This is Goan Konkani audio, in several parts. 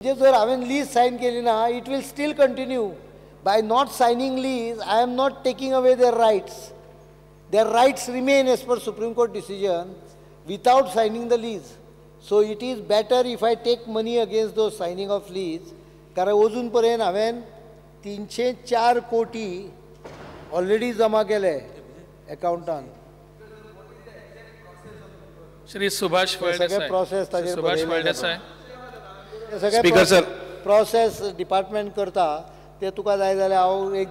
म्हणजे जर हांवें लीज सायन केली ना, it will still continue. By not signing lease, I am not taking away their rights. Their rights remain as per Supreme Court decision without signing the lease. So it is better if I take money against those signing of lease, कारण अजून पर्यंत हांवें 304 कोटी ऑलरेडी जमा केले अकाउंटान. श्री सुभाष सगळे फळदेसाय. Process Shri ताजेर सुभाष बरयलेले. फळदेसाय. ते सगळे Speaker, sir. Process department करता. ते तुका जाय जाल्यार हांव एक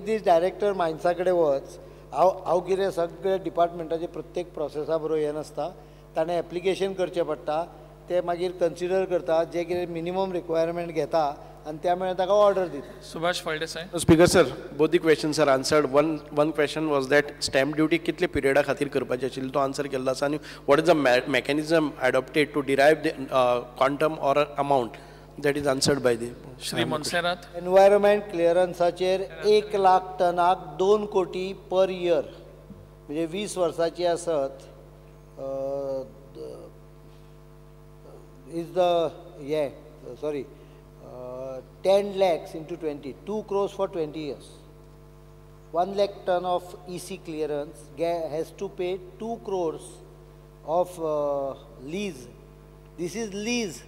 दीस डायरेक्टर मायन्सा कडेन वच. हांव कितें सगळे डिपार्टमेंटाचे प्रत्येक प्रोसेसा बरोबर हें नासता. ताणें एप्लिकेशन करचें पडटा, ते मागीर कन्सिडर करता, जे कितें मिनिमम रिक्वायरमेंट घेता आनी त्या मेळ्यार ताका ऑर्डर दिता. Subhash Phaldesai. Speaker sir, both the questions are answered. One question was that stamp duty कितले पिरियडा खातीर करपाची आशिल्ली, तो आन्सर केल्लो आसा. आनी what is the mechanism adopted to derive the quantum or amount, that is answered by the Shri Monserrate. Environment क्लियरन्साचेर 1 lakh टनाक 2 कोटी पर इयर, म्हणजे 20 वर्साची आसत is the हे, sorry, 10 lakhs into 20, 2 crores for 20 years. 1 lakh ton of EC clearance has to pay 2 crores of lease. This is lease.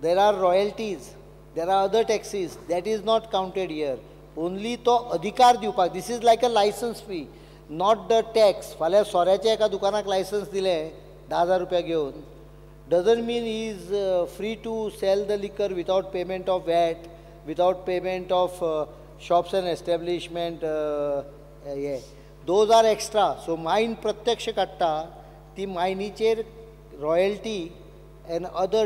There are royalties, there are other taxes. That is not counted here. Only तो अधिकार दिवपाक. This is like a license fee, not the tax. फाल्यां सोऱ्याच्या एका दुकानाक लायसन्स दिलें 10,000 रुपया घेवन, doesn't mean he is free to sell the liquor without payment of VAT, without payment of shops and establishment. हे those are extra. So mine प्रत्यक्ष काडटा ती मायनीचेर royalty and other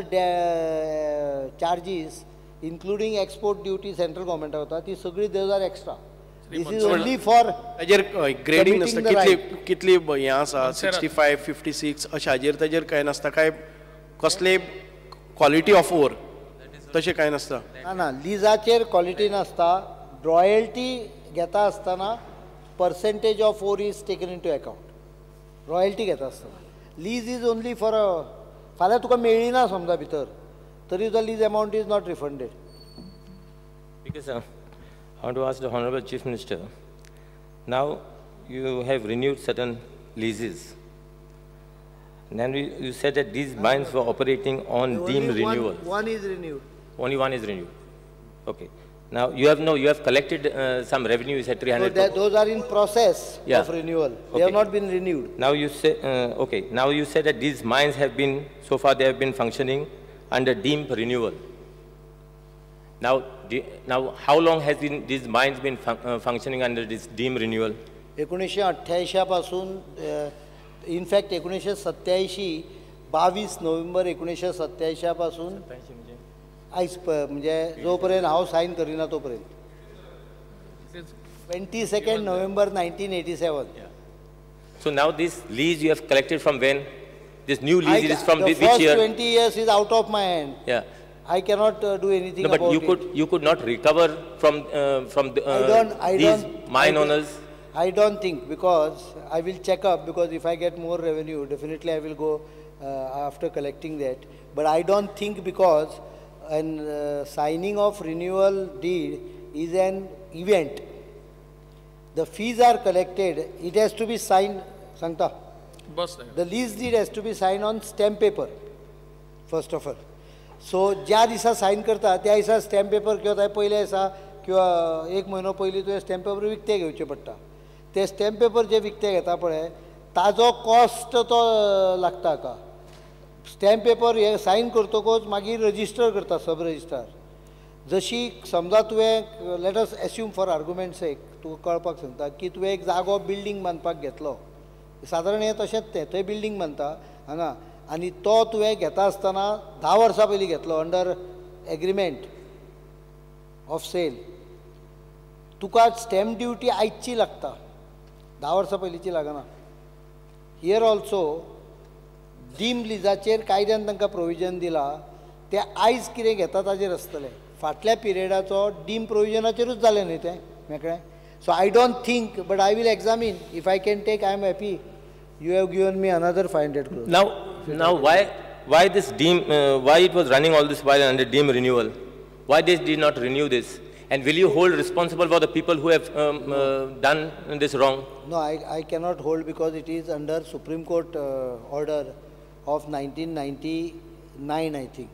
charges, including export duty central गव्हर्मेंटाक वता, ती सगळी those are extra. This is only for ताजेर ग्रेडींग नासता? Committing the कितली कितली हें आसा, 65, 56 अशें, हाजेर ताजेर कांय नासता? काय कसले क्वॉलिटी ऑफ ओर तशें कांय नासता? ना ना, लिजाचेर क्वॉलिटी नासता. रॉयल्टी घेता आसतना percentage of ore is taken into account royalty घेता आसतना. Lease is only for a, फाल्यां तुका मेळ्ळी ना समजा भितर, तरी सुद्दां lease amount is not refunded. Because I want to ask the Honorable Chief Minister, now you have renewed certain leases. And then you said that these mines were operating on deemed renewal. One is renewed. Only one is renewed. Okay. Now you have no, you have collected some revenue, you said 300. So those are in process of renewal. They have not been renewed. Now you say, okay, now you said that these mines have been, so far they have been functioning under deemed renewal. Now how long has been these mines been functioning under this deemed renewal? एकोणीसशे पासून, इनफॅक्ट 1987, 22 नोव्हेंबर 1987 पासून आयज म्हणजे जो पर्यंत हांव सायन करिना तो पर्यंत, 22 November 1987. So now this lease you have collected from when? This new lease is from the which first year? 20 years is out of my hand. I cannot do anything No, but about you it. could not recover from the, I don't, I these don't, mine I owners. I don't think, because I will check up, because if I get more revenue, definitely I will go after collecting that. But I don't think, because an signing of renewal deed is an event. The fees are collected, it has to be signed, सांगता. Bus. The lease deed has to be signed on stamp paper, first of all. So ज्या दिसा सायन करता त्या दिसा स्टॅम्प पेपर किंवा ताजे पयल्या दिसा किंवा एक म्हयनो पयलीं तुवें स्टॅम्प पेपर विकते घेवचे पडटा. ते स्टॅम्प पेपर जे विकते घेता पळय, ताजो कॉस्ट तो लागता हाका. स्टॅम्प पेपर हे सायन करतकूच मागीर रजिस्टर करता सब रजिस्ट्रार. जशी समजा तुवें, let us assume for argument sake, तुका कळपाक सांगता की तुवें एक जागो बिल्डींग बांदपाक घेतलो, सादारण हें तशेंच तें, थंय बिल्डींग बांदता हांगा आनी तो तुवें घेता आसतना 10 वर्सां पयलीं घेतलो अंडर एग्रीमेंट ऑफ सेल, तुका स्टॅम्प ड्युटी आयची लागता, 10 वर्सां पयलींची लागना. Here also deem लिजाचेर कायद्यान तांकां प्रोविजन दिलां, तें आयज कितें घेता ताजेर आसतलें. फाटल्या पिरियडाचो डीम प्रोविजनाचेरूच जालें न्ही तें मेकळें. So I don't think, but I will examine. If I can take, I am happy. You have given me another 500 crore. Now why Why this deem, why it was running all this while under deem renewal? Why they did not renew this? And will you hold responsible for the people who have done this wrong? No, I cannot hold because it is under Supreme Court order of 1999, I think.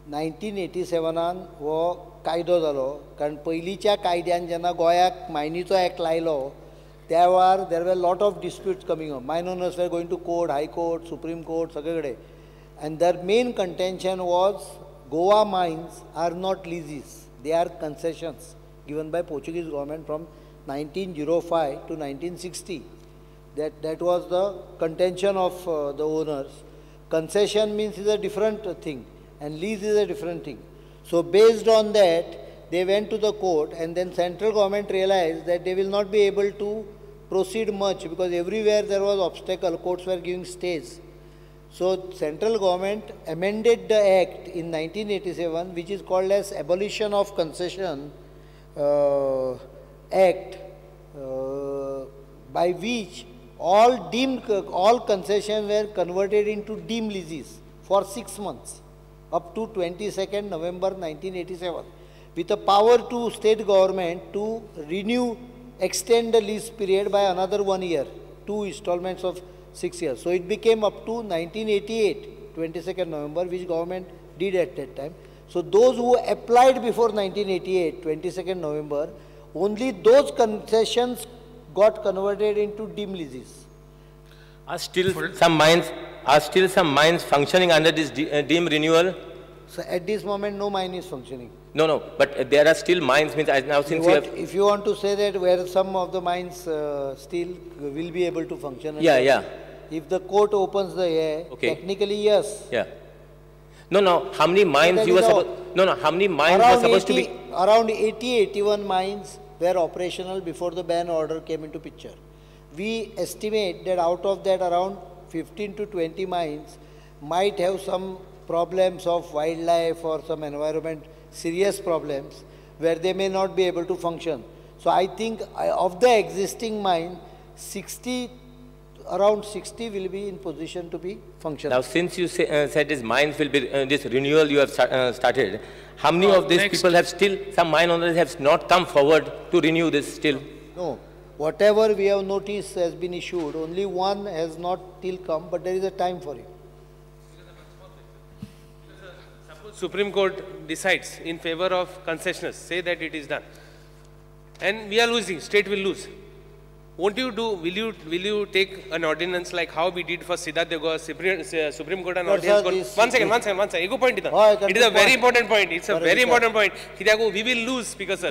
1987 हो कायदो जालो कारण पयलींच्या कायद्यान जेन्ना गोंयाक मायनीचो एक्ट लायलो त्या वेळार there were lot of disputes coming up. Mine owners were going to court, high court, Supreme Court, सगळे कडेन. And their main contention was Goa mines are not leases, they are concessions given by Portuguese government from 1905 to 1960. That was the contention of the owners. Concession means is a different thing and lease is a different thing. So based on that, they went to the court, and then central government realized that they will not be able to proceed much because everywhere there was obstacle, courts were giving stays. So central government amended the act in 1987, which is called as Abolition of Concession Act, by which all concessions were converted into deemed leases for 6 months up to 22nd November 1987, with a power to state government to renew, extend the lease period by another 1 year, 2 installments of 6 years. So it became up to 1988, 22nd November, which government did at that time. So those who applied before 1988, 22nd November, only those concessions got converted into deemed leases. Are still some mines functioning under this deemed renewal? So at this moment, no mine is functioning. No, no, but there are still mines. Means now since you have, if you want to say that where some of the mines still will be able to function. Yeah, yeah. If the court opens the air, okay. Technically yes. Yeah. No, no. How many mines you were supposed? No, no. How many mines were supposed to be? Around 80, 81 mines were operational before the ban order came into picture. We estimate that out of that, around 15 to 20 mines might have some problems of wildlife or some environment, serious problems, where they may not be able to function. So I think of the existing mine, around 60 will be in position to be functional. Now, since you said this mines will be, this renewal you have started, how many of these people have still, some mine owners have not come forward to renew this still? No. Whatever we have noticed has been issued, only one has not till come, but there is a time for it. Suppose Supreme Court decides in favor of concessioners, say that it is done, and we are losing, state will lose. Won't you do, will you take an ordinance like how we did for Siddharth Goa, Supreme Court and ordinance? One second. Ego point it is a very important point. It's a very important point. We will lose, Speaker sir.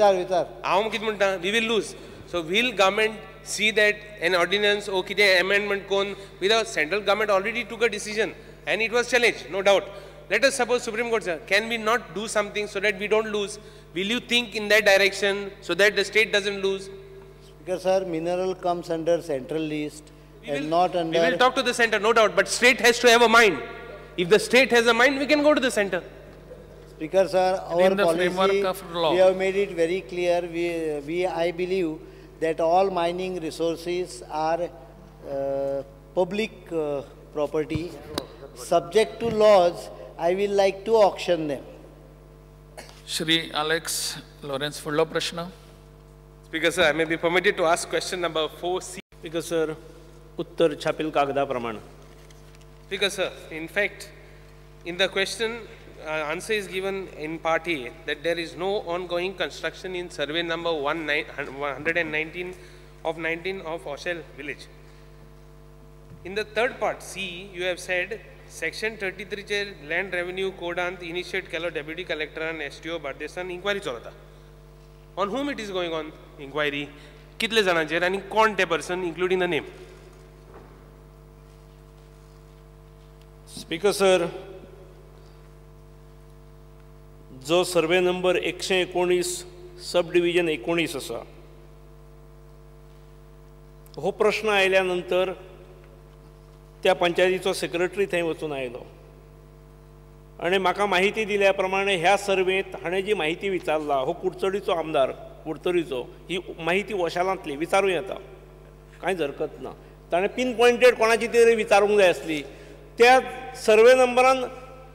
We will lose. So will government see that an ordinance or amendment kon, without central government already took a decision and it was challenged, no doubt. Let us suppose Supreme Court, sir, can we not do something so that we don't lose? Will you think in that direction so that the state doesn't lose? Because sir, mineral comes under central list and not under... We will talk to the center, no doubt, but state has to have a mind. If the state has a mind, we can go to the center. Speaker sir, our policy, we have made it very clear. I believe that all mining resources are public property. Subject to laws, I will like to auction them. Shri Alex Lawrence, Fullo Prashna. Speaker sir, I may be permitted to ask question number 4C. Speaker sir, Uttar Chapil Kagda Praman. Speaker sir, in fact, in the question, answer is given in part A that there is no ongoing construction in survey number 119 of 19 of Oshel village. In the third part C, you have said section 33 che land revenue code ant initiate kelo deputy collector and STO Bardesan inquiry chalata. On whom it is going on inquiry? Kitle janancher ani kon te person including the name. Speaker sir, जो सर्वे नंबर 119 सब डिव्हिजन 19 आसा हो प्रश्न आयल्या नंतर त्या पंचायतीचो सेक्रेटरी थंय वचून आयलो आनी म्हाका माहिती दिल्या प्रमाणे ह्या सर्वेंत हाणें जी माहिती विचारला हो कुडचडीचो आमदार कुडतरीचो ही माहिती वशालांतली विचारूं येता कांयच हरकत ना. ताणें पिन पॉयंटेड कोणाची तरी विचारूंक जाय आसली. त्या सर्वे नंबरान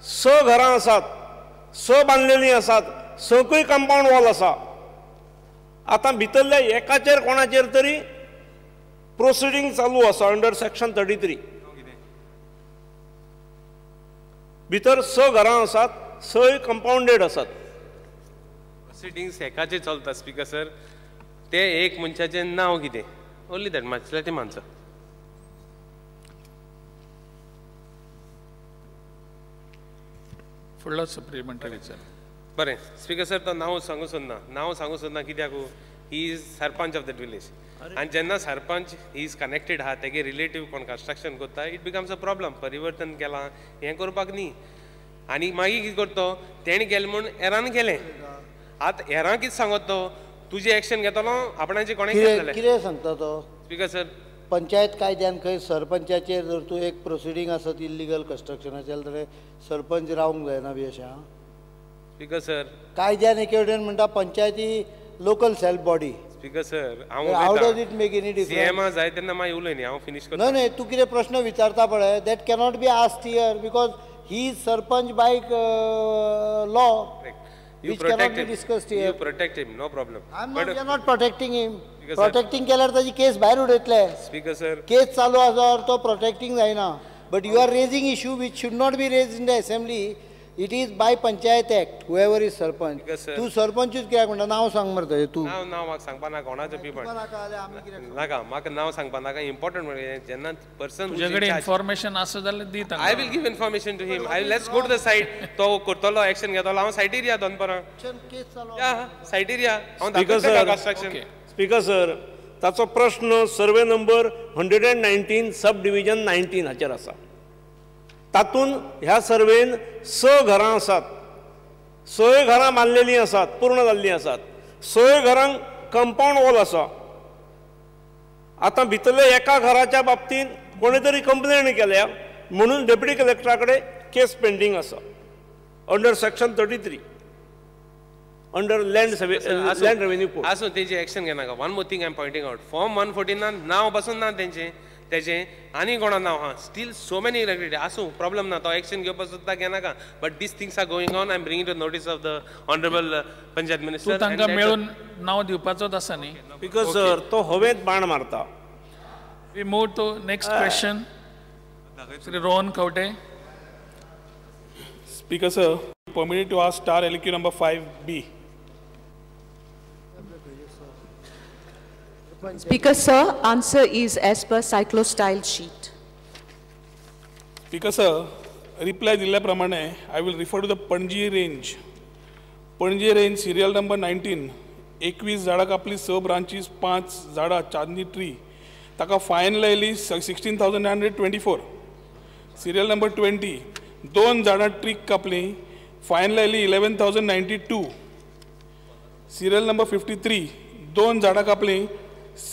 6 घरां आसात, 6 बांदलेलीं आसात, 6कूय कंपावंड वॉल आसा. आतां भितरल्या एकाचेर कोणाचेर तरी प्रोसिडींग चालू आसा अंडर सेक्शन 33. भितर 6 घरां आसात, 6 कंपावंडेड आसात. प्रोसिडींग्स एकाचेर चलता स्पीकर सर, ते एक मनशाचें नांव कितें, only that much, let him answer. फुडलो सप्लिमेंटरी सर. बरें स्पीकर सर, तो नांव सांगू सोदना, नांव सांगू सोदना कित्याक, he is sarpanch of that village आनी जेन्ना सरपंच he is connected आहा तेगे रिलेटीव कोण कन्स्ट्रक्शन करता, it becomes a problem. परिवर्तन केलां हें करपाक न्ही. आनी मागीर कितें करतो, तेणें केलें म्हूण हेरान केलें. आतां हेरांक कितें सांगत तो, तुजें एक्शन घेतलो आपणाचें कोणें केलें. कितें सांगता तो स्पीकर सर? पंचायत कायद्यान खंय सरपंचाचेर जर तूं एक प्रोसिडींग आसत इल्लिगल कन्स्ट्रक्शनाचेर जाल्यार सरपंच रावंक जायना बी अशें. स्पीकर सर, कायद्यान एके वटेन म्हणटा पंचायती local self body. Speaker sir, हांव how does it make any difference? CM जाय तेन्ना मागीर उलय न्ही, हांव फिनीश करता. न्हय न्हय, तूं कितें प्रश्न विचारता पळय, that cannot be asked here because he is sarpanch by law. You which cannot protect be him. discussed here. You protect him, no problem. I'm not, we are not protecting him. Speaker protecting केल्यार ताजी केस भायर उडयतले. Speaker sir, केस चालू आसा तो protecting जायना. But you are raising issue which should not be raised in the assembly. It is by Panchayat Act, whoever is sarpanch. तूं सरपंचूच कित्याक म्हणटा? नांव सांग मरे ताजें तूं. नांव नांव म्हाका सांगपा नाका, कोणाचें बी पण नाका, म्हाका नांव सांगपा नाका. इम्पॉर्टंट म्हणजे जेन्ना पर्सन तुजे कडेन इन्फॉर्मेशन आसा जाल्यार दी तांकां. I will give information to him. I let's go to the site. तो करतलो एक्शन घेतलो, हांव सायटीर या दनपरां, सायटीर या हांव दाखयतां कन्स्ट्रक्शन. स्पीकर सर, ताचो प्रश्न survey number 119 sub division 19 हाचेर आसा. तातूंत ह्या सर्वेन 6 घरां आसात, 6 घरां बांदलेलीं आसात, पूर्ण जाल्लीं आसात, 6 घरांक कंपावंड वॉल आसा. आतां भितरल्या एका घराच्या बाबतींत कोणें तरी कंप्लेन केल्या म्हणून डेप्युटी कलेक्टरा कडेन केस पेंडींग आसा under section 33 under land revenue code. आसूं, तेंचे action घेनाका. One more thing I am pointing out, form 114 नांव पासून ना तेंचें, तेजें आनी कोणा नांव आहा, स्टील सो मेनी इरेग्युलरिटी. आसूं, प्रॉब्लम ना, तो एक्शन घेवपाक सुद्दां घेनाका. But these things are going on. I am bringing to notice of the honourable panchayat minister. तूं तांकां मेळून नांव दिवपाचोच आसा न्ही. Because sir, तो हवेंत बाण मारता. We move to next question. Shri Rohan Khaunte. Speaker sir, permitted to ask star LQ number 5B. Speaker sir, answer is as per cyclostyle sheet. Speaker sir, reply दिल्ल्या प्रमाणे I will refer to the Panaji range. Panaji range serial number 19, 21 झाडां कापली, 6 ब्रांचीस, 5 झाडां चांदनी ट्री, ताका फायन लायली 16,924. सिरियल नंबर 20, 2 झाडां ट्रीक कापली, फायन लायली 11,092. सिरियल नंबर 53, 2 झाडां कापली,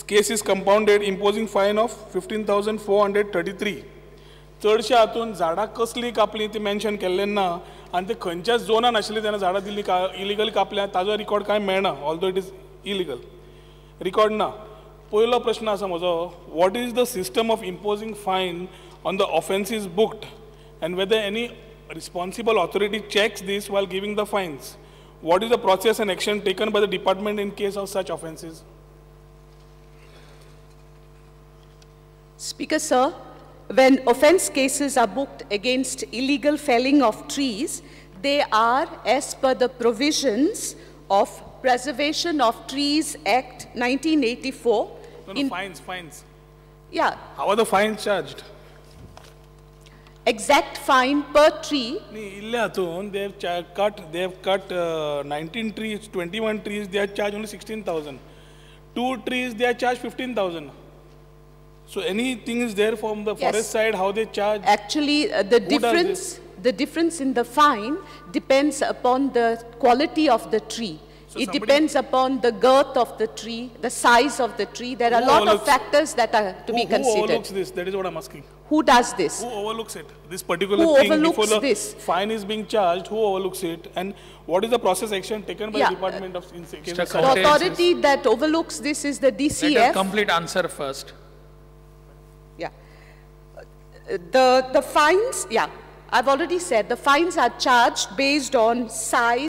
case is compounded, imposing fine of 15,433. चडशे हातून झाडां कसलीं कापलीं ती मेन्शन केल्लें ना आनी ते खंयच्याच झोनान आशिल्ली तेन्ना झाडां दिल्ली इलिगल कापल्या ताजो रिकॉर्ड कांय मेळना, although it is illegal record ना. पयलो प्रश्न आसा म्हजो, what is the system of imposing fine on the offences booked and whether any responsible authority checks this while giving the fines? What is the process and action taken by the department in case of such offences? Speaker sir, when offence cases are booked against illegal felling of trees, they are as per the provisions of Preservation of Trees Act 1984. No, no, fines, fines. Yeah. How are the fines charged? Exact fine per tree. They have cut 19 trees, 21 trees, they are charged only 16,000. 2 trees, they are charged 15,000. So anything is there from the forest side, how they charge? Actually, the difference in the fine depends upon the quality of the tree. So it depends upon the girth of the tree, the size of the tree. There are a lot of factors that are to be considered. Who overlooks this? That is what I'm asking. Who does this? Who overlooks it? This particular thing before the fine is being charged, who overlooks it? And what is the process action taken by the Department of The authority that overlooks this is the DCF. Let her complete answer first. Yeah. The fines, yeah, I've already said the fines are charged based on size.